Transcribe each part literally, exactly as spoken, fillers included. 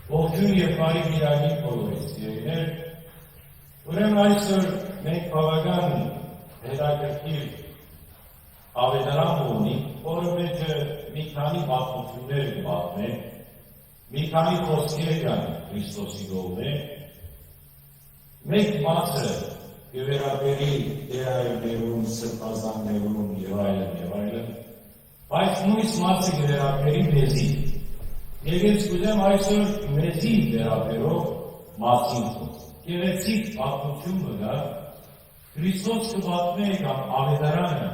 Ողջոյն եւ բարի կիրակի բոլորիս, սիրելիներ։ Ուրեմն այսօր մենք բաւական հետաքրքիր աւետարան ունի, որը մեջը մի քանի պատմութիւններ կը պատմեն, մի քանի խօսքեր կան Քրիստոսի կողմէ, մէկ մասը կը վերաբերի դերայրներուն, սրբազաններուն եւ այլն, եւ այլն, բայց մյուս մասը կը վերաբերի մեզի։ Եւ ես կ'ուզեմ այսօր մեզի վերաբերող մասին խօսել։ Գեղեցիկ պատմութիւն մը կայ, Քրիստոս կը պատմէ կամ աւետարանը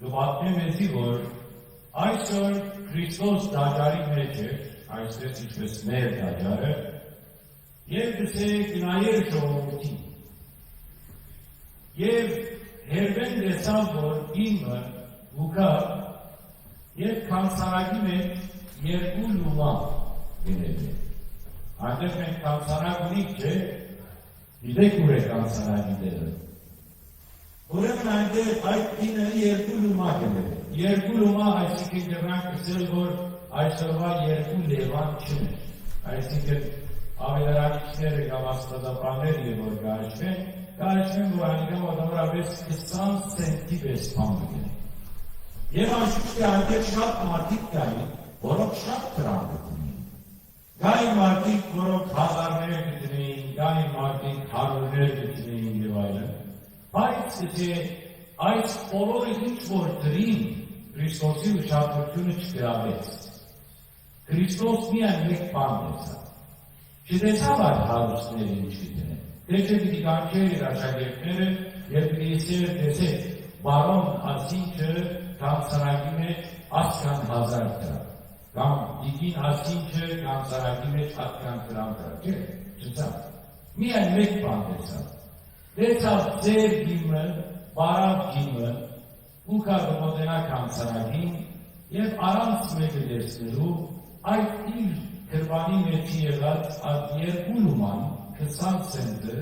կը պատմէ մեզի, որ այսօր Քրիստոս տաճարի մէջ է, այսպես ինչպես մեր տաճարը, եւ կ'ըսէ՝ կը նայէր ժողովուրդին։ Եւ հեռուէն տեսաւ, որ կին մը կու գայ եւ գանձարակի մէջ երկու լումայ կ'երթայ։ Այնտեղ մենք գանձարակ ունինք, չէ՞։ Գիտէք ո՞ւր է գանձարակի տեղը։ Ուրեմն այնտեղ այդ կինը երկու լումայ կ'երթայ։ Երկու լումայ, այսինքն կրնանք ըսել, որ այսօրուայ երկու լեւան չունի։ Այսինքն աւետարանիչները կամ աստուածաբանները, որ կը հաշուեն, կը հաշուեն, որ անիկա մոտավորապես քսան սենտի պէս բան մը կ'երթայ։ Եւ անշուշտ է, այնտեղ շատ մարդիկ կային, որոնք շատ դրամ կ'ունին։ Կային մարդիկ, որոնք հազարներ կ'ունին, կային մարդիկ հարիւրներ կ'ունին եւ այլն։ Բայց գուցե այս բոլորը ինչ որ դրին, Քրիստոսի ուշադրութիւնը չգրաւեց։ Քրիստոս միայն մէկ բան տեսաւ։ Չտեսաւ այդ հարուստները ինչ կ'ընեն։ Թէ չէ պիտի կանչէր իր աշակերտները եւ պիտի ըսէր. «Տեսէք, պարոն ասինչը գանձարակի մէջ այսքան հազար դրամ, կամ տիկին ասինչը գանձարակի մէջ այդքան դրամ դրամ»։ Չէ, չտեսաւ։ Միայն մէկ բան տեսաւ։ Տեսաւ ծեր կին մը, պարաւ կին մը, ու կը մօտենայ գանձարակին, եւ առանց մէկը տեսնելու, այդ իր գրպանի մէջ եղած այդ երկու լուման, քսան սենտը,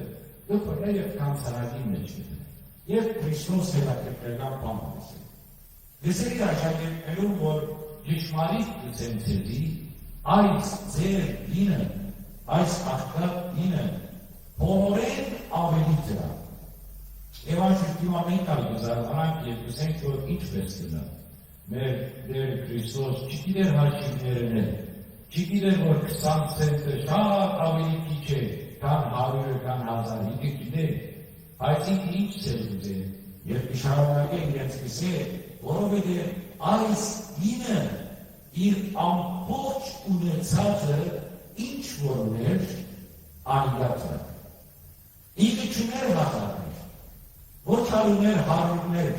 կը բռնէ եւ գանձարակին մէջ կը դնէ։ Եւ Քրիստոս հետաքրքրական բան կ'ըսէ։ Կ'ըսէ իր աշակերտներուն, որ ճշմարիտ կ'ըսեմ ձեզի, այս ձեր կինը, այս աղքատ կինը, բոլորէն աւելի դրամ։ Եւ անշուշտ հիմա մենք ալ կը զարմանանք եւ կ'ըսենք, որ ինչպէս կ'ըլլայ։ Մեր Տէր Քրիստոս չգիտէր հաշիւները, չգիտէր, որ քսան սենտը շատ աւելի քիչ է, քան հարիւրը, քան հազարը, ինքը գիտէր, բայց ինքը ինչ ձեր կ'ուզէ, եւ կը շարունակէ իրենց կ'ըսէ, որովհետեւ այս կինը իր ամբողջ ունեցածը, ինչ որ ուներ, անիկա դրաւ։ Ինքը չունէր հազարներ, ոչ ալ ունէր հարիւրներ,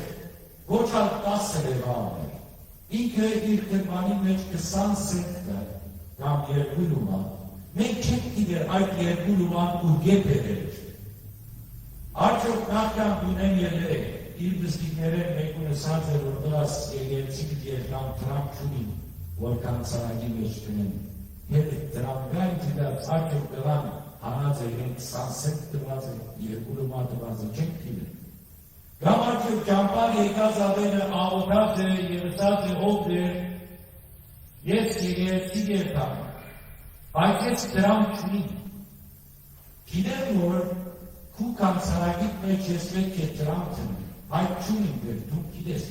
ոչ ալ տասը լեւա ուներ։ Ինքը իր գրպանի մէջ քսան սենտ կար, կամ երկու լուման։ Մենք չենք գիտեր այդ երկու լուման ուրկէ բերեր։ Արդյոք նախքան դունէն ելլե, իր մզկիթներէն մէկուն ըսած էր, որ դրաս եկեղեցի պիտի երթամ, դրամ չունին, որ գանձարակի մէջ դնեմ։ Հետ դրամ կայ դիտած, արդյոք տղան հանած է, իրեն քսան սենտ տուած է, երկու լումա տուած է, չենք գիտեր։ Կամ արդյոք ճամբար եկած ատենը աղօթած է եւ ըսած է. «Ով Տէր, ես եկեղեցի կ'երթամ, բայց ես դրամ չունիմ»։ Գիտեմ, որ քու գանձարակիդ մէջ ես պէտք է դրամ դնեմ, բայց չունիմ, Տէր, դուն գիտես։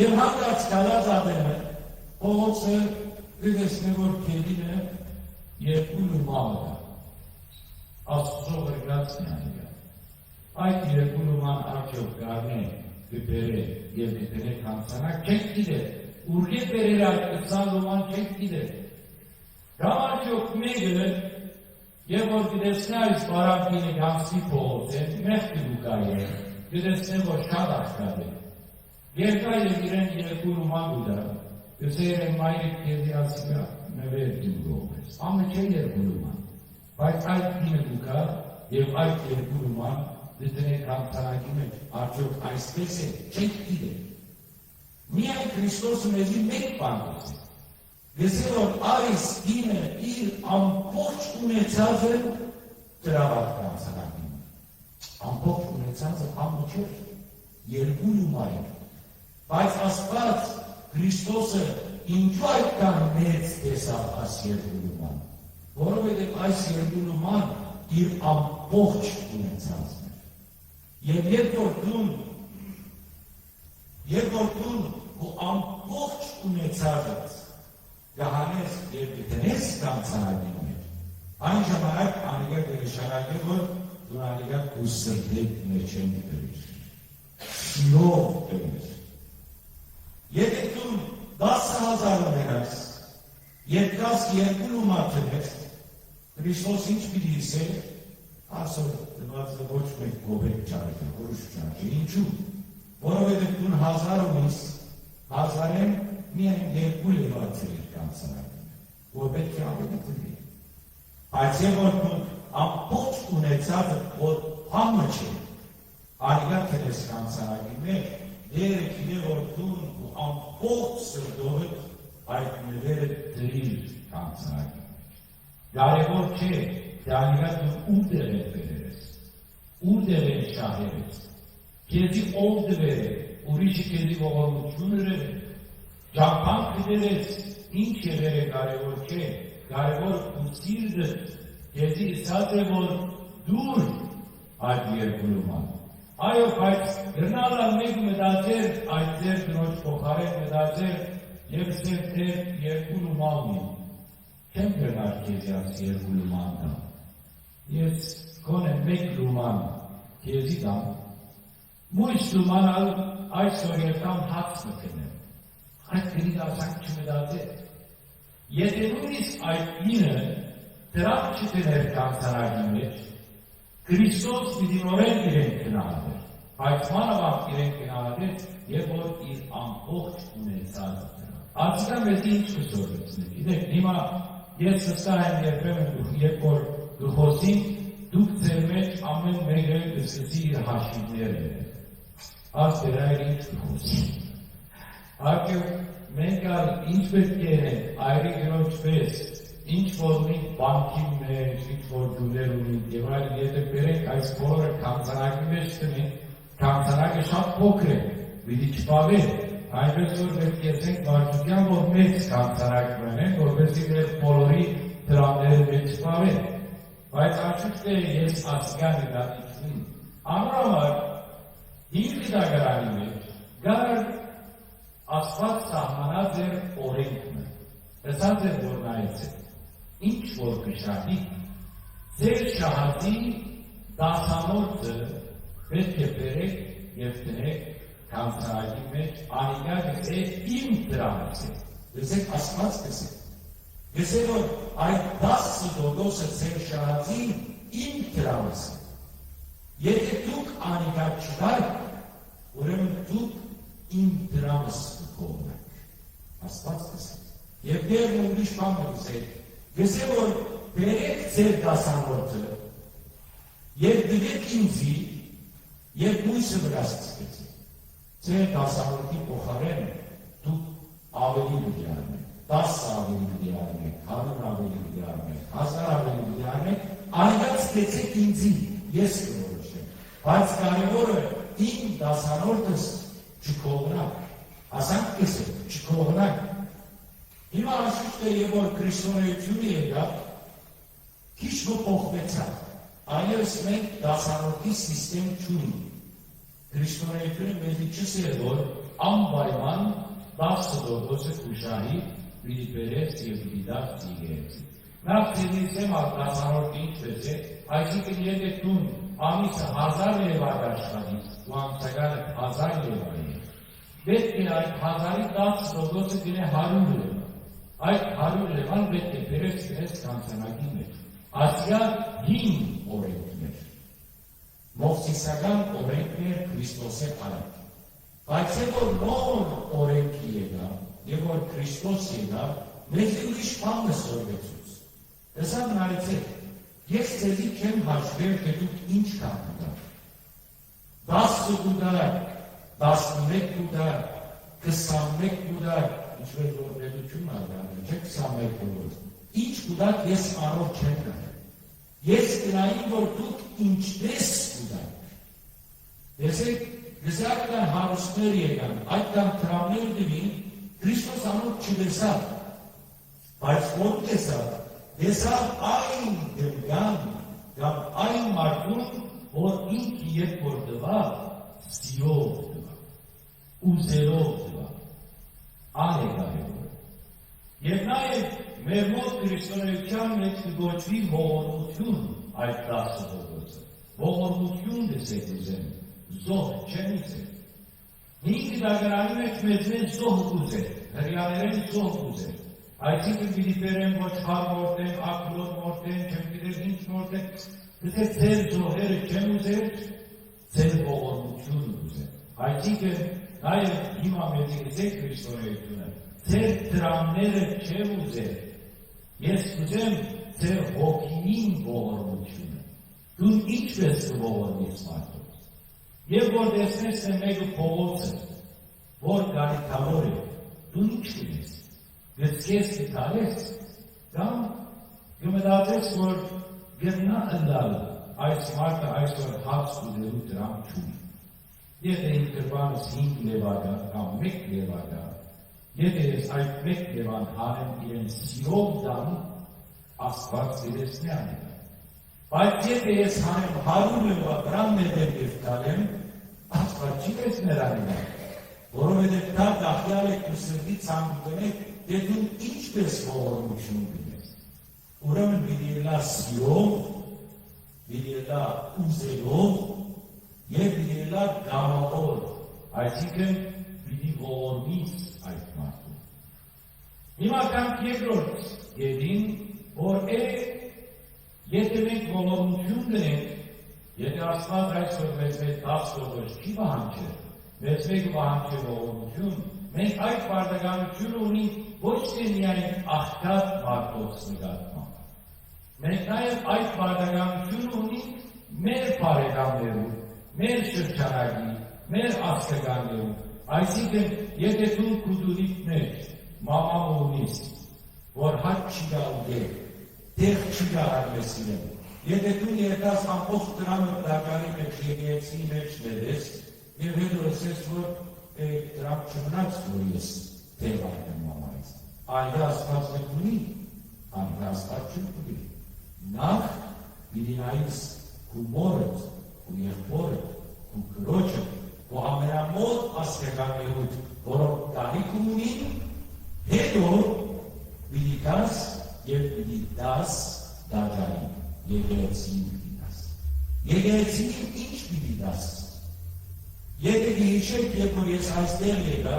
Եւ հանկարծ գալած ատենը, փողոցը, կը տեսնէ, որ գետինը երկու լուման կայ։ Աստուծոյ ղրկած միայն կայ։ Այդ երկու լուման արդյոք կ'առնէ, կը բերէ եւ կը դնէ գանձարակ, չենք գիտեր։ Ուրկէ բերեր այդ քսան լուման, չենք գիտեր։ Կամ արդյոք մէկը, եւ որ կը տեսնէ այս պարապ կինը գանձի փողոցէն, մեղքը կու կայ, կը տեսնէ, որ շատ աղքատ է։ Երկայ եւ իրեն երկու լուման կու տայ, կ'ըսէ. «Մայրիկ քեզի ասիկա նվեր դու կողմես»։ Ամը չէ երկու լուման, բայց այդ կինը կու գայ եւ այդ երկու լուման կը դնէ գանձարակի մէջ, արդյոք այսպես է, չենք գիտեր։ Միայն Քրիստոսը մեզի մէկ բան կ'ըսէ։ Կ'ըսէ, որ այս կինը իր ամբողջ ունեցածը դրաւ այդ գանձարակին։ Ամբողջ ունեցածը ամը չէր, երկու լումա էր։ Բայց Աստուած Քրիստոսը Ինչու այդքան մեծ տեսաւ այս երկու լուման։ Որովհետեւ այս երկու լուման իր ամբողջ ունեցածն էր։ Եւ երբ որ դուն, երբ որ դուն քու ամբողջ ունեցածդ կը հանես եւ կը դնես կանցանագին մէջ, այն ժամանակ անիկա կը նշանակէ, որ դուն անիկա քու սրտի մէջէն կը դնես, սիրով կը դնես։ Եթէ դուն տասը հազար ունենաս, եւ տասը երկու լուման դնես, Քրիստոս ինչ պիտի ըսէ։ Ասոր տուածը ոչ մէկ կոպեկ չարժէ, որոշ չարժէ։ Ինչու՞։ Որովհետեւ դուն հազար ունիս, հազարէն միայն երկու լեւացեր իր կանցանագին, որ պէտք է աւելի դնի։ Բայց եւ որ դու ամբողջ ունեցածդ, որ համը չէ, անիկա դնես կանցանագին մէջ, Տէրը գիտէ, որ դուն ու ամբողջ սրտովդ այդ նուերը դրիր կանցանագին մէջ։ Կարեւոր չէ, թէ անիկա դու ուրտեղ են բերեր ես, ուրտեղ են շահեր ես, քեզի ով տուեր է, ուրիշը քեզի ողորմութիւն ըրեր է, ճամբան գտեր ես, ինչ եղեր է, կարեւոր չէ, կարեւոր ու սիրտը քեզի ըսած է, որ դուր այդ երկու լուման։ Այո, բայց կրնալ ալ մէկ մտածեր, այդ ձեր կնոջ փոխարէն մտածեր, եւ ասեր, դեր երկու լուման ունի։ Չեմ կրնար քեզի այս երկու լուման տամ։ Ես գոնե մէկ լուման քեզի տամ, մոյս լուման ալ այսօր երթամ հաց մը գնեմ։ Այդ գրի դասանք չմտածեր։ Եթէ նույնիսկ այդ կինը դրամ չդներ կանցանագին մէջ, Քրիստոս պիտի նորեն իրեն գնահատէր, բայց մանաւանդ իրեն գնահատեց, եւ որ իր ամբողջ ունեցածը դրան։ Ասիկա մեզի ինչ կը սորվեցնէ։ Գիտեք, հիմա ես վստահ եմ, երբեմն դուք, երբ որ կը խօսին, դուք ձեր մեջ ամէն մէկը կը սկսի իր հաշիվները լեզել։ Ասեր, այր ինչ կը խօսի։ Արդյոք մենք ալ ինչ պէտք է ենք, այրի կնոջ պէս, ինչ որ ունենք բանկին մեջ, ինչ որ գիւներ ունենք եւ այլն, եթէ բերենք այս բոլորը կանցանագի մեջ դնենք, կանցանագը շատ փոքր է, պիտի չբաւէ, այնպես որ պէտք է ասենք վարչության, որ մեծ կանցանագ մնեն, որպեսզի մեր բոլորի դրամները մեջ չբաւեն։ Բայց անշուշտ է, ես ասկան իրատիչում։ Անոր համար հին գիտակարանի մեջ կար Աստուած սահմանած էր օրենք մը, ըսած էր, որ նայեցէք, ինչ որ կը շահի, ձեր շահածի տասանորդը պէտք է բերեք եւ դնեք կանցանագի մեջ, անիկա կ'ըսէ, իմ դրամս է։ Լսեք, Աստուած կ'ըսէ։ Կ'ըսէ, որ այդ տասը տոկոսը ձեր շահածին իմ դրամս է։ Եթէ դուք անիկա չտայք, ուրեմն դուք իմ դրամս կը կողնաք, Աստուած կ'ըսէ։ Եւ Տէրն ուրիշ բան մը կ'ըսէ, կ'ըսէ, որ բերեք ձեր տասանորդը եւ տուէք ինձի, եւ բոյսը վրաս ցկեցէք։ Ձեր տասանորդի փոխարէն դուք աւելի պիտի առնեք, տասը աւելի պիտի առնեք, հարիւր աւելի պիտի առնեք, հազար աւելի պիտի առնեք, անիկա ցկեցէք ինձի, ես կը որոշեմ։ Բայց կարեւորը իմ տասանորդս չկողնաք, ասանք կ'ըսէ, չկողնաք։ Հիմա անշուշտ է, երբ որ քրիստոնէութիւնը եկաւ, քիչ մը փոխուեցաւ, այլեւս մենք տասանորդի սիստեմ չունենք։ Քրիստոնէութիւնը մեզի չ'ըսէր, որ անպայման տասը տոկոսը քու շահի պիտի բերես եւ պիտի տաս եկեղեցի։ Նախ ձեզի ըսեմ ալ տասանորդը ինչպէս է, այսինքն, եթէ դուն ամիսը հազար լեվա կ'աշխատիս ու ամսականը հազար լեվա է, պէտք է այդ հազարի տասը տոկոսը գնէ հարիւր լեվա։ Այդ հարիւր լեվան պէտք է բերես, գնես կանցանագի մեջ։ Ասիկա հին օրենքն էր։ Մովսիսական օրենքն էր Քրիստոսէ առաջ։ Բայց երբ որ նոր օրենքը եկաւ, երբ որ Քրիստոս եկաւ, մեզի ուրիշ բան մը սորվեցուց։ Ըսաւ, նայեցէք, ես ձեզի չեմ հաշուեր, թէ դուք ինչքան կու տաք։ Տասը կու տաք, տասնմէկ կու տաք, քսանմէկ կու տաք, ինչպես որ պետութիւնն ալ կ'անէ, չէ՞, քսանմէկ տոկոս։ Ինչ կու տաք, ես անոր չեմ նայեր։ Ես կը նայեմ, որ դուք ինչպես կու տաք։ Տեսեք, կսակտան հարուստներ եկան, այդքան դրամներ տուին, Քրիստոս անոր չտեսաւ, բայց որ տեսաւ, տեսաւ այն կնկան կամ այն մարդուն, որ ինքը երբ որ տուաւ, սիրով տուաւ, ուզելով տուաւ, ան է կարեւոր։ Եւ նաեւ մեր մոտ քրիստոնէության մէջ կը կոչուի ողորմութիւն այդ տասը ողորմութիւն, կ'ըսէ, կ'ուզեմ, զոհ չեմ ուզեր։ Ինքը դագարանի մէջ մեզմէ զոհ կ'ուզէ, հրեաներէն զոհ կ'ուզէ։ Այսինքն՝ պիտի բերեմ ոչխար մորթեն, ակլոր մորթեն, չեմ գիտեր ինչ մորթեն, գտե ձեր զոհերը չեմ ուզեր, ձեր ողորմութիւնը կ'ուզեմ։ Այսինքն՝ նաեւ հիմա մեզի գսէ քրիստոնէությունը, ձեր դրամները չեմ ուզեր, ես կ'ուզեմ ձեր հոգիին ողորմութիւնը։ Դուն ինչպէս կը ողորմիս մարդոց։ Եւ որ տեսնես թէ մէկը փողոցը, որ կարիքաւոր է, դուն ի՞նչ կ'ընես, կ'ըսես, կը թալես, կամ կը մտածես, որ կրնայ ըլլալ այս մարդը այսօր հաց ուտելու դրամ չունի։ Եթէ իմ գրպանս հինգ լեւակա կամ մէկ լեւակա, եթէ ես այդ մէկ լեւան հանեմ իրեն սիրով տամ, Աստուած կը տեսնէ անիկա։ Բայց եթէ ես հանեմ հարիւր լեւակա դրամ մէկը եւ տալեմ, Աստուած չի տեսներ անիկա, որովհետեւ դա դախեալ է քու սրտի ցանկութենէ, թէ դուն ինչպէս ողորմութիւն կ'ընես։ Ուրեմն պիտի ըլլայ սիրով, պիտի ըլլայ ուզելով եւ պիտի ըլլայ կամաւոր, այսինքն՝ պիտի ողորմիս այդ մարդուն։ Հիմա գանք երկրորդ կետին, որ է, եթէ մենք ողորմութիւն կ'ընենք, եթէ Աստուած այսօր մեզմէ տասը ողորմութիւն չի պահանջեր, մեզմէ կը պահանջէ ողորմութիւն, մենք այդ պարտականութիւնը ունենք ոչ թէ միայն աղքատ մարդոց նկատմամբ։ Մենք նաեւ այդ պարտականութիւնը ունենք մեր բարեկամներուն, մեր շրջանակի, մեր ազգականներուն։ Այսինքն՝ եթէ դուն քու տունիդ մէջ մամա մը ունիս, որ հաց չի գայ ուտել, տեղ չի գայ առնես իրեն, եթէ դուն երթաս ամբողջ դրամը տաճարի մէջ, եկեղեցիի մէջ ներես, եւ հետո ըսես, որ, «Է, դրամ չմնաց, որ ես տեղ առնեմ մամայից»։ Ահա Աստուած մէկ ունի, ահա Աստուած չի ունի։ Նախ պիտի նայիս քու մօրդ, քու եղբորդ, քու քրոջդ, քու ամենամօտ ազգականներուդ, որոնք կարիք ունին, հետո պիտի գաս եւ պիտի տաս տաճարին, եկեղեցիին պիտի տաս։ Եկեղեցիին ի՞նչ պիտի տաս։ Եթէ կը յիշէք, երբ որ ես այստեղ եկայ,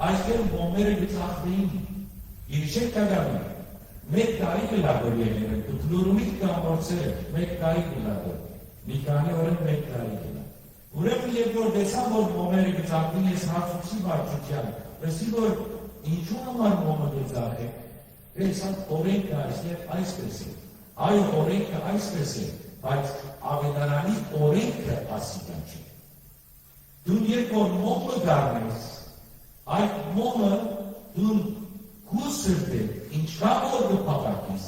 այստեղ մոմերը կը ծախվէին։ Կը յիշէք, կակամի, մէկ տարի կը լագոր եղեր, դուք լուրումիք կամ փորձեր, մէկ տարի կը լագոր, մի քանի օրէն մէկ տարի կը լա։ Ուրեմն երբ որ տեսայ, որ մոմերը կը ծախվին, ես հարցուցի վարչութեան, ըսի, որ ինչու համար մոմը կը ծախէ, տեսա, օրենքը այստեղ այսպես է, այո, օրենքը այսպես է, բայց աւետարանի օրենքը ասիկա չէ։ Դուն երբ որ մոմը կ'առնես, այդ մոմը դուն քու սրտէ, ինչքան որ կը փափաքիս,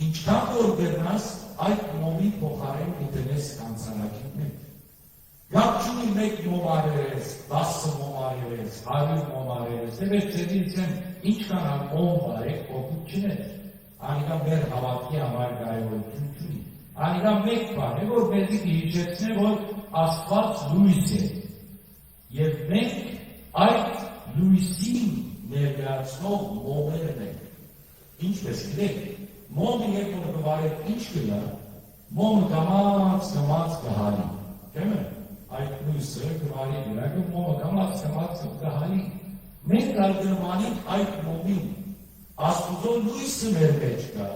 ինչքան որ կրնաս, այդ մոմի փոխարէն կը դնես կանցանակիդ մէջ։ Կապ չունի մէկ մոմ արերես, տասը մոմ արերես, հարիւր մոմ արերես, դե վեր չեզի ասեմ, ինչքան ալ մոմ վարեք, օգուտ չունի։ Անիկա մեր հաւատքի համար կարեւորութիւն չունի։ Անիկա մէկ բան է, որ մեզի կը յիշեցնէ, որ Աստուած լոյս է, եւ մենք այդ լոյսին ներկայացնող մոմերն ենք։ Ինչպէս գիտեք, մոմը երբ որ կը վարեք, ի՞նչ կ'ըլլայ, մոմը կամաց-կամաց կը հալի, չէ՞։ Այդ լոյսը կը վարի վրայ, մոմը կամաց-կամաց կը հալի։ Մենք ալ կը նմանենք այդ մոմին, Աստուծոյ լոյսը մեր մէջ կայ,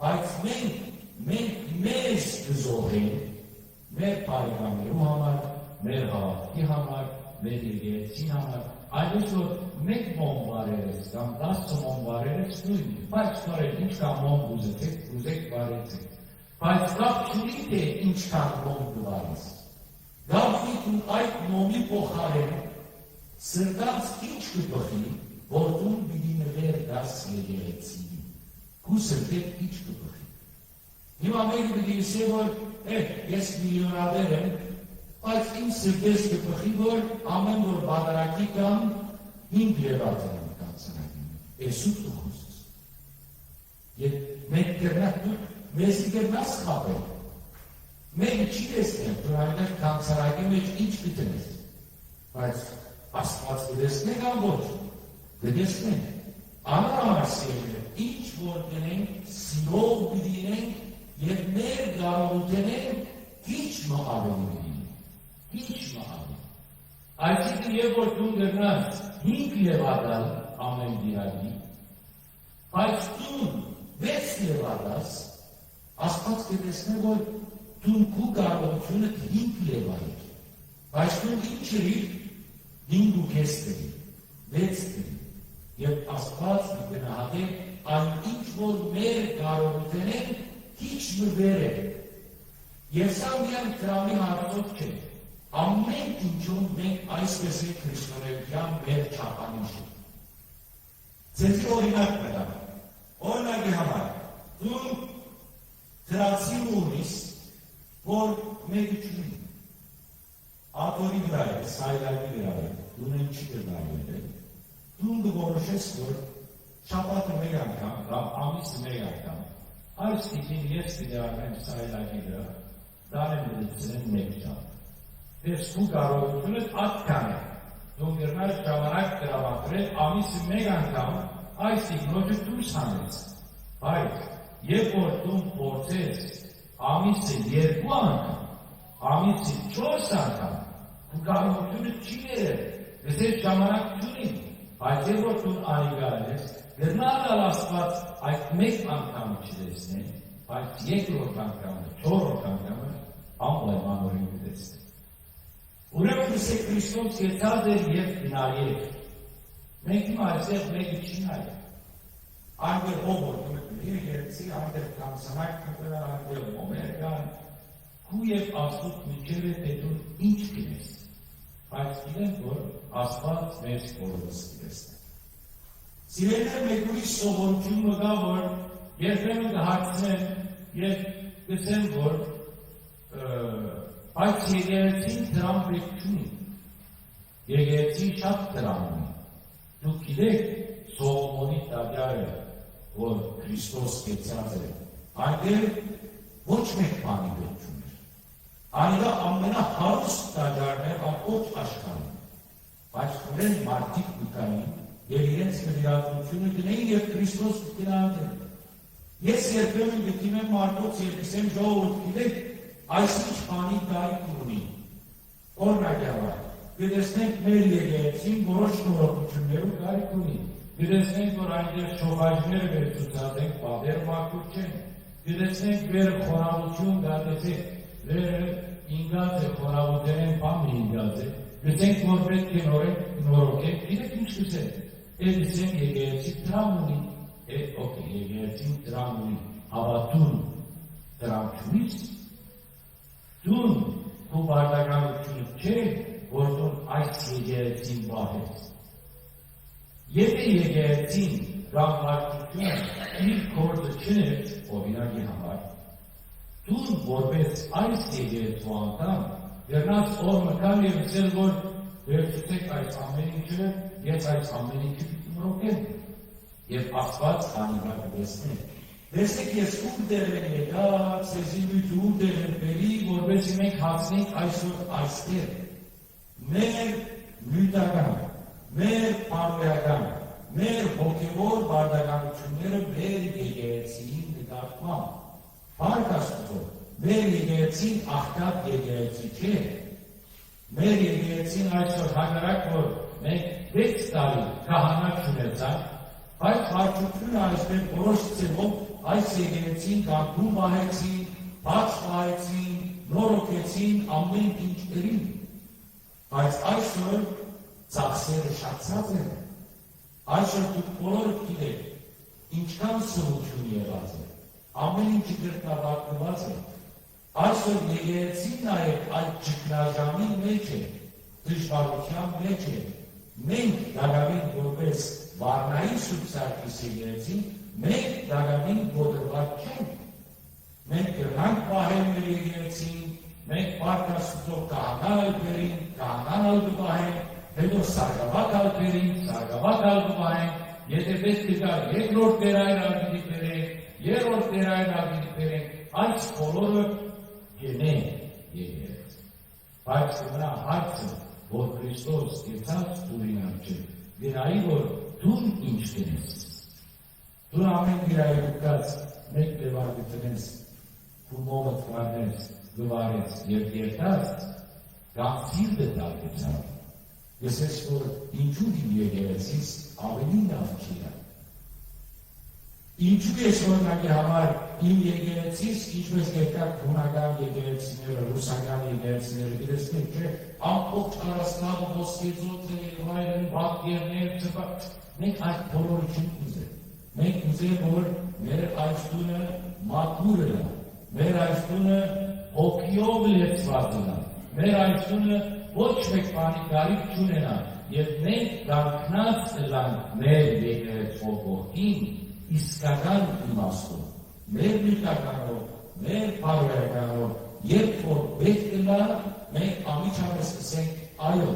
բայց մենք, մենք մեզ կը զոհենք մեր բարեկամներու համար, մեր հաւատքի համար, մեր եկեղեցին համար, այնպես որ մէկ մոմ վարերես կամ տասը մոմ վարերես նոյն է, բայց նորեն ինչքան մոմ կ'ուզեցեք, կ'ուզեք վարեցեք, բայց կապ չունի թէ ինչքան մոմ կը վարես, կապ ունի դու այդ մոմի փոխարէն սրտանց ինչ կը բխի, որ դուն պիտի նվեր տաս եկեղեցիին, քու սրտէդ ինչ կը բխի։ Հիմա մեկը պիտի ըսէ, որ, «Է, ես միլիոնատեր եմ, բայց իմ սրտէս կը բխի, որ ամէն որ պատարագի կամ հինգ լեւակ եմ տալիս Էսուր դու խօսես։ Եթ մենք կրնանք, դու մեզի կրնաս խաբել։ Մեկը չի տեսնեմ, դու այնտեղ գանձարակի մէջ ինչ կը դնես, բայց Աստուած կը տեսնենք ամբողջ, կը տեսնենք։ Անոր համար սիրելիներ, ինչ որ կ'ընենք, սիրով պիտի ընենք եւ մեր կարողութենէն քիչ մը աւելի պիտի ընենք, քիչ մը աւելի։ Այսինքն, երբ որ դուն կրնաս հինգ լեւա տալ ամէն կիրակի, բայց դուն վեց լեւա տաս, Աստուած կը տեսնէ, որ դուն քու կարողութիւնդ հինգ լեւա ես, բայց դուն ինչ ըրիր, հինգ ու կէս ըրիր, վեց ըրիր, եւ Աստուած կը գնահատէ այն, ինչ որ մեր կարողութենէն քիչ մը վեր է։ Եւ սա միայն դրամի հարցով չէ, ամէն ինչով մենք այսպես ենք քրիստոնէության մեր չափանիշը։ Ձեզի օրինակ մը տամ։ Օրինակի համար, դուն դրացի մը ունիս, որ մէկը չունի։ Աթոռի վրայ է, սայլակի վրայ է, դուն չի կրնար ելլել։ Դուն կը որոշես, որ շաբաթը մէկ անգամ կամ ամիսը մէկ անգամ այս տիկին ես պիտի առնեմ սայլակի վրայ, տանեմ ու դցնեմ մէկ ժամ։ Ես քու կարողութիւնդ ատկան է։ Դուն կրնար ժամանակ տրամադրել ամիսը մէկ անգամ այս տիկնոջը դուրս հանես։ Բայց երբ որ դուն փորձես ամիսը երկու անգամ, ամիսը չորս անգամ, քու կարողութիւնը չի ներել, գսես ժամանակ չունի, բայց երբ որ դու անկարել ես, կրնար ալ Աստուած այդ մէկ անգամը չտեսնեն, բայց երկրորդ անգամը, չորրորդ անգամը անպայման օրէն կտեսնեն։ Ուրեմն գսե Քրիստոս կեցած էր եւ կնայեր։ Մենք հիմա այստեղ մեկը չի նայ։ Այնտեղ ով որ կմտնի եկեղեցի, այնտեղ կանցանակ կտա, այնտեղ մոմեր կան, քու եւ Աստուծո միջեւ է, թէ դու ինչ կնես, բայց գիտեմ, որ Աստուած մեզ բոլորս կտեսնէ։ Սիրելիներ, մէկ ուրիշ սովորութիւն մը կայ, որ երբեմն կը հարցնեն եւ կ'ըսեն, որ, ը, բայց եկեղեցին դրամ պէտք չունի։ Եկեղեցին շատ դրամ ունի։ Դուք գիտէք, Սողոմոնի տաճարը, որ Քրիստոս կեցած է, այնտեղ ոչ մէկ բանի պէտք չունի։ Անիկա ամենահարուստ տաճարն էր ամբողջ աշխարհին, բայց խորեն մարդիկ կու գային եւ իրենց նվիրատվությունը կ'ընէին եւ Քրիստոս կը գնահատէին։ Ես երբեմն կը դիմեմ մարդոց եւ կ'ըսեմ, «Ժողովուրդ, գիտէք, այս ինչ բանի կարիք ունի»։ Օրինակի համար, կը տեսնենք մեր եկեղեցին որոշ նորոգութիւններու կարիք ունի։ Կը տեսնենք, որ այնտեղ շոֆաժները վերցուցած են, պատերը մաքուր չեն։ Կը տեսնենք, վերը խոնաւութիւն կայ, տեսեք, վերը ինկած է, խոնաւութենէն բան մը ինկած է։ Գսենք, որ պէտք է նորեն նորոգենք, գիտեք ինչ կ'ըսեն, է, գսեն, եկեղեցի դրամ ունի, է, օքեյ, եկեղեցին դրամ ունի, հապա դուն դրամ չունի՞ս։ Դուն քու պարտականութիւնը չէ, որ դուն այս եկեղեցին պահես։ Եթէ եկեղեցին կամ վարչությունը իր գործը չունի, օրինակի համար, դուն որպես այս եկեղեցու անդամ կրնաս օր մը գալ եւ ըսել, որ վերցուցեք այս ամէն ինչը, ես այս ամէն ինչը պիտի մրոկեմ։ Եւ Աստուած անիկա կը տեսնէ։ Տեսեք, ես ուրտեղէն եկայ, ձեզի նիւթը ուրտեղէն բերի, որպէսզի մենք հասնենք այսօր այստեղ։ Մեր նիւթական, մեր բարոյական, մեր հոգեւոր պարտականութիւնները մեր եկեղեցիին նկատմամբ։ Փառք Աստուծոյ, մեր եկեղեցին աղքատ եկեղեցի չէ։ Մեր եկեղեցին այսօր, հակառակ որ մենք վեց տարի քահանա չունեցանք, բայց վարչությունը այսպես որոշ ձևով այս եկեղեցին կանգուն պահեցին, բաց պահեցին, նորոգեցին, ամէն ինչ ըրին։ Բայց այսօր ծախսերը շատացած են։ Այսօր դուք բոլորդ գիտէք, ինչքան սրություն եղած է, ամէն ինչը կրկնապատկուած է։ Այսօր եկեղեցին նաեւ այդ ճգնաժամին մէջ է, դժվարութեան մէջ է։ Մենք տակաւին որպես Վառնայի Սուրբ Սարգիս եկեղեցին, մենք տակաւին կոտրուած չենք։ Մենք կրնանք պահել մեր եկեղեցին, մենք Փառք Աստուծոյ քահանա ալ բերին, քահանան ալ կը պահեն, հետո սարկաւակ ալ բերին, սարկաւակ ալ կը պահեն, Եթէ պէտք ըլլայ երկրորդ դերայր ալ պիտի բերենք, երրորդ դերայր ալ պիտի բերենք, այս բոլորը կ'ընեն եկեղեցին։ Բայց կ'մնայ հարցը, որ Քրիստոս գեցած դուռին առջեւ, կը նայի, որ դուն ինչ կ'ընես։ Դուն ամէն վիրայ դուքած մէկ լեւար կը դնես, քու մոմդ վառնես, կը վառես եւ երթաս, կամ սիրտը տալ կը ցաւի։ Կ'ըսես, որ ինչու իմ եկեղեցիս ավելի լաւ չի ալ։ Ինչու ես օրինակի համար իմ եկեղեցիս, ինչպես երկակ հունական եկեղեցիները, ռուսական եկեղեցիները, գիտես, չէ, ամբողջ առաստաղը ոսկեզօծ է, եւ այլն, պատկերներ, ծպա-, մենք այդ բոլորը չենք ուզեր։ Մենք ուզենք, որ մեր այս տունը մաքուր ըլլայ, մեր այս տունը հոգիով լեցուած ըլլայ, մեր այս տունը ոչ մէկ բանի կարիք չունենայ, եւ մենք կանգնած ըլլանք մեր եկեղեցւոյ կողքին, իսկական իմաստով, մեր նիւթականով, մեր բարոյականով, երբ որ պէտք ըլլայ, մենք անմիջապէս կ'ըսենք. «Այո,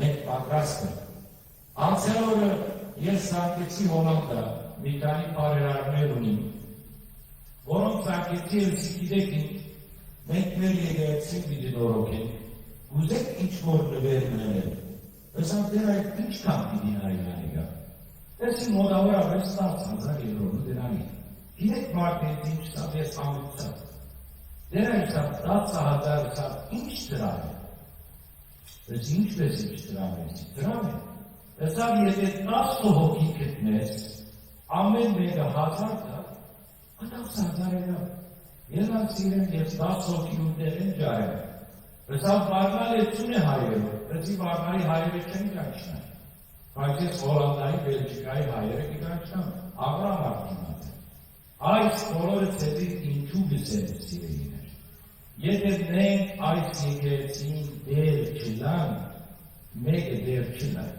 մենք պատրաստ ենք»։ Անցեալ օրը ես զանգեցի Հոլանտա, մի քանի բարերարներ ունիմ, որոնք զանգեցի, ըսի. «Գիտեք ինչ, մենք մեր եկեղեցին պիտի նորոգենք, կ'ուզե՞ք ինչ-որ նուէր մը ընել»։ Ըսաւ. «Տէր, այդ ի՞նչքան պիտի նայ անիկա»։ Ըսի. «Մօտաւորապէս տասը հազար եւրոնը կ'ընէ»։ Գիտեք, մարդ ինձ ինչ ըսաւ, ես համոզուեցի. «Տէր, ըսաւ, տասը հազար, ըսաւ, ի՞նչ դրամ է»։ Ըսի. «Ինչպէս ինչ դրամ է»։ Ըսի. «Դրամ է»։ Ըսաւ. «Եթէ տասը հոգի գտնես, ամէն մէկը հազար տայ, տասը հազար ըլլայ»։ Ելանք սիրեմ, ես տասը հոգի ուրտեղէն ջարեմ։ Ըսաւ. «Վառնալ է, ծուն է հայերով»։ Ըսի. «Վառնայի հայերը չեն ճանչնայ, բայց ես Հոլանտայի, Բելճիկայի հայերը կը ճանչնամ, աղուր համար դիմած են»։ Այս բոլորը ձեզի ինչու կ'ըսեմ, սիրելիներ։ Եթէ մենք այս եկեղեցին տէր չըլլանք, մէկը տէր չըլլայ։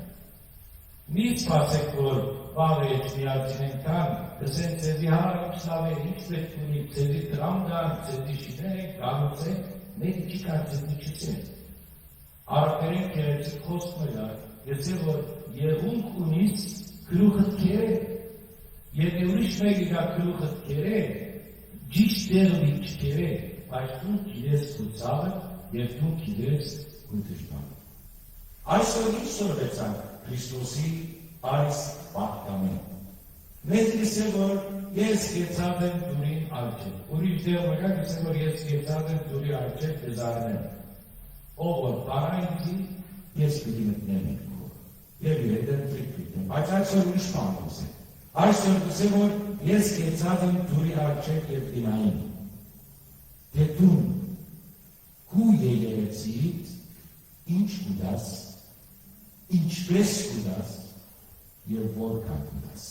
Մի սպասէք, որ վաղը էջմիածին են գան, կ'ըսեն ձեզի. «Հա, ինչ լաւ է, ինչ պէտք ունի, ձեզի դրամ տանք, ձեզի շիներ ենք, կառուցենք»։ Մէկը չի գար, ձեզի չ'ըսէ։ Արաբերէն գեղեցիկ խօսք մը կայ, կ'ըսէ, որ «եղունգ ունիս, գլուխդ կերէ»։ Եթէ ուրիշ մէկը գայ, գլուխդ կերէ, ճիշդ տեղը պիտի չկերէ, բայց դուն գիտես քու ցաւը եւ դուն գիտես քու դժուարը։ Այսօր ինչ սորվեցանք Քրիստոսի այս պատգամէն։ Մէկը կ'ըսէ, որ «ես գեցած եմ դուռին առջեւ»։ Ուրիշ տեղ մը կայ, կ'ըսէ, որ «ես գեցած եմ դուռի առջեւ, կը զարնեմ»։ Ով որ բանայ ինծի, ես պիտի մտնեմ իր քուր։ Եւ իր հետ ընթրիք պիտի մտնեմ։ Բայց այսօր ուրիշ բան կ'ըսէ։ Այսօր կ'ըսէ, որ «ես գեցած եմ դուռի առջեւ եւ կը նայեմ, թէ դուն քու եկեղեցիիդ ինչ կու տաս, ինչպէս կու տաս եւ որքան կու տաս»։